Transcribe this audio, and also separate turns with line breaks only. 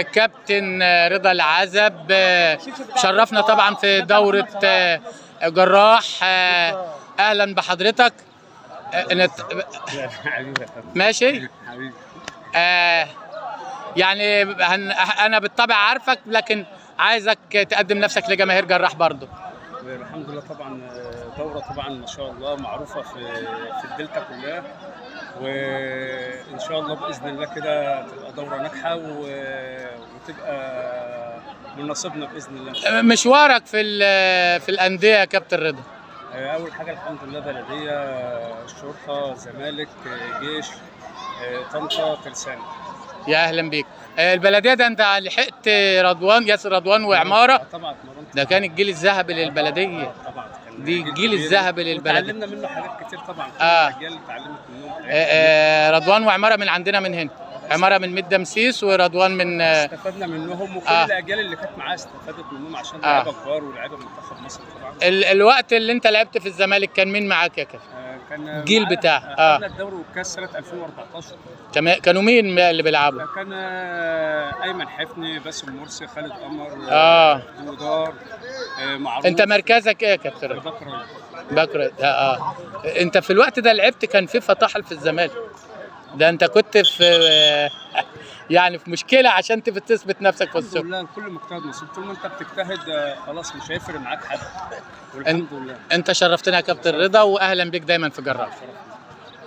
كابتن رضا العزب، شرفنا طبعا في دورة جراح. اهلا بحضرتك. ماشي
حبيبي.
يعني انا بالطبع عارفك، لكن عايزك تقدم نفسك لجماهير جراح برضو.
الحمد لله، طبعا دورة طبعا ما شاء الله معروفة في الدلتا كلها، وان شاء الله باذن الله كده تبقى دورة ناجحة وتبقى من نصيبنا باذن الله.
مشوارك في الاندية يا كابتن رضا؟
اول حاجة الحمد لله بلدية، الشرطة، زمالك، جيش، طنطا، ترسانة.
يا اهلا بيك. البلدية ده انت لحقت رضوان، ياسر رضوان وعمارة.
طبعا اتمرنت.
ده كان الجيل الذهبي للبلديه.
طبعا كان
دي الجيل الذهبي للبلديه.
اتعلمنا منه حاجات كتير طبعا. الاجيال اتعلمت منهم.
رضوان وعمارة من عندنا من هنا، عمارة من ميت دمسيس ورضوان من
استفدنا منهم، وكل الاجيال اللي كانت معاه استفادت منهم عشان لعيبة كبار ولاعيبه منتخب مصر طبعا.
الوقت اللي انت لعبت في الزمالك كان مين معاك يا كابتن؟
كان
الجيل بتاع
خدنا الدوري والكاس سنة 2014.
تمام. كانوا مين اللي بيلعبوا؟
كان ايمن حفني، باسم مرسي، خالد قمر، دودار، معروف.
انت مركزك ايه يا كابتن؟ back right. انت في الوقت ده لعبت، كان في فطاحل في الزمالك، ده انت كنت في يعني في مشكلة عشان تثبت نفسك في السوق.
الحمد لله كل مجتهد نصيب، طول ما انت بتجتهد خلاص مش هيفرق معاك حد، والحمد لله.
انت شرفتنا يا كابتن رضا، واهلا بيك دايما في جراح.